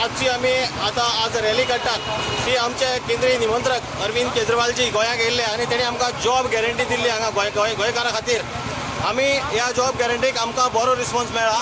आजची आमी आतां आज रॅली काडटात ती आमचे केंद्रीय निमंत्रक अरविंद केजरीवालजी गोंयाक येयल्ले आनी तेणी आमकां जॉब गॅरंटी दिल्ली हांगा गोंय गोंय गोंयकारां खातीर. आमी ह्या जॉब गॅरंटीक आमकां बरो रिस्पॉन्स मेळ्ळा.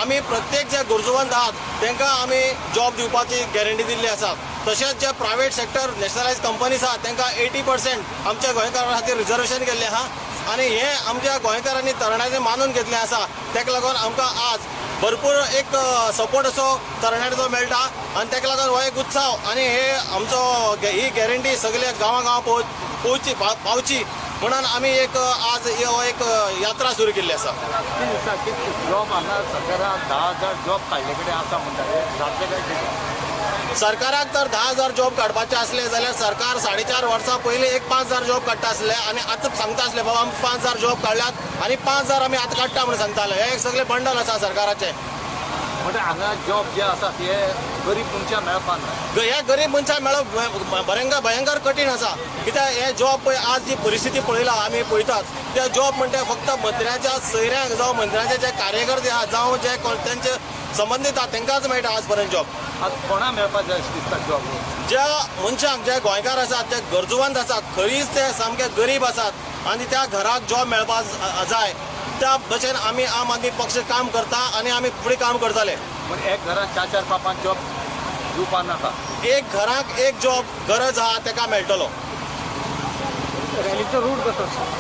आमी प्रत्येक जे गरजूवंत आहात तांकां आमी जॉब दिवपाची गॅरंटी दिल्ली आसा. तशेंच जे प्रायवेट सेक्टर नॅशनलायज कंपनीज आहात तांकां 80% आमच्या गोंयकारां खातीर रिजर्वेशन केल्लें आहा आनी हें आमच्या गोंयकारांनी तरणाट्यांनी मानून घेतलें आसा. ताका लागून आमकां आज भरपूर एक सपोर्ट असो तरणाट्याचो मेळटा आनी ताका लागून हो एक उत्सव आनी हे आमचो ही गॅरंटी सगल्या गांवां गांवां पोवची पावची म्हणून आमी एक आज ही हो एक यात्रा सुरू केल्ली आसा. कितें दिसता की जॉब हांगा सरकारान 10,000 जॉब काडले कडेन आसा म्हणटा, हे जातले काय कितें? सरकाराक तर 10,000 जॉब काडपाचे आसले जाल्यार सरकार 4.5 वर्सां पयलीं एक 5,000 जॉब काडटा आसले आनी आतां सांगता आसले, बाबा आमी 5,000 जॉब काडल्यात आनी 5,000 आमी आतां काडटा म्हणून सांगताले. हे एक सगळें बंडल आसा सरकाराचें. म्हणजे हांगा जॉब जे आसा ते गरीब मनशां मेळपाक ना. हे गरीब मनशां मेळप भयंकर भयंकर कठीण आसा, कित्याक हे जॉब पळय आज जी परिस्थिती पळयला आमी पळयतात, ते जॉब म्हणटा फक्त मंत्र्याच्या सयऱ्यांक जावं मंत्र्याचे जे कार्यकर्ते आहात जावं जे कोण तेंचे संबंदीत आहात तांकांच मेळटा आज पर्यंत जॉब. आज कोणा मेळपाक जाय अशें दिसता जॉब? ज्या मनशांक, जे गोंयकार आसात, जे गरजूवंत आसात, खरीच ते सामके गरीब आसात आनी त्या घराक जॉब मेळपाक जाय, त्या भशेन आमी आम आदमी पक्ष काम करता आनी आमी फुडें काम करतले. पूण एक घरात चार चार पांच पांच जॉब दिवपाक नाका? एक घराक एक जॉब गरज आहा ताका मेळटलो. रॅलीचो रूट कसो आसा?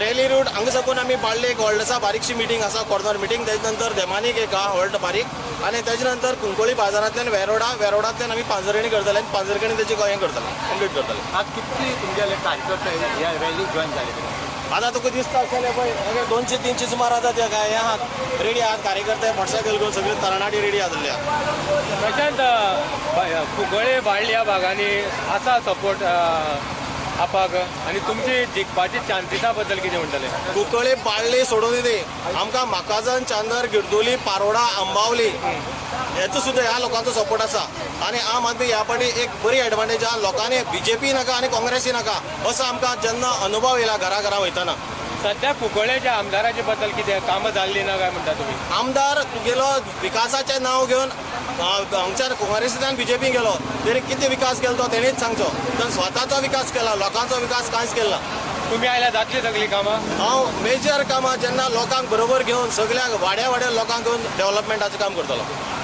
रॅली रूट हांगा साकून आमी बाळ्ळी एक व्हडलो आसा, बारीकशी मिटींग आसा, कॉर्नर मिटींग. तेजे नंतर देमानीक एक आहा व्हडलो बारीक आनी तेजे नंतर कुंकळी बाजारांतल्यान वेरोडा, वेरोडांतल्यान आमी पांजरणी करतले आनी पांजरकणी तेची हें करतले, कंप्लीट करतले. आज कितले तुमगेले कार्यकर्ते ह्या रॅलीक जॉयन जाले कितें? आतां तुका दिसता आसतलें पळय, हांगा 200-300 सुमार आतां ते काय हे आहात, रेडी आहात कार्यकर्ते, मोटरसायकल घेवन सगळे तरणाटी रेडी आसले आहात. प्रशांत, कुंकळे बाळ्ळी ह्या भागांनी आसा सपोर्ट आपाक आनी तुमची जिखपाची चान्सीसा बद्दल कितें म्हणटले? कुंकळी बाळ्ळी सोडून दी, आमकां म्हाकाजन, चांदर, गिरदोली, पारोडा, आंबावली हेचो सुद्दां ह्या लोकांचो सपोर्ट आसा आनी आम आदमी ह्या फावटी एक बरी एडवांटेज आहा. लोकांनी बीजेपी नाका आनी काँग्रेसी नाका असो आमकां जेन्ना अनुभव येयला घरा घरा वयतना. सध्या कुंकळ्ळेच्या आमदाराचे बद्दल कितें कामां जाल्लीं ना काय म्हणटा तुमी? आमदार तुगेलो विकासाचें नांव घेवन हांगच्यान काँग्रेसींतल्यान बीजेपी गेलो, तेणी कितें विकास केलो तो तेणीच सांगचो. तर स्वताचो विकास केला, लोकांचो विकास कांयच केलो ना. तुमी आयल्यार जातली सगळीं कामां? हांव मेजर कामां जेन्ना लोकांक बरोबर घेवन सगळ्यांक वाड्या वाड्यार लोकांक घेवन डेव्हलपमेंटाचें काम करतलो.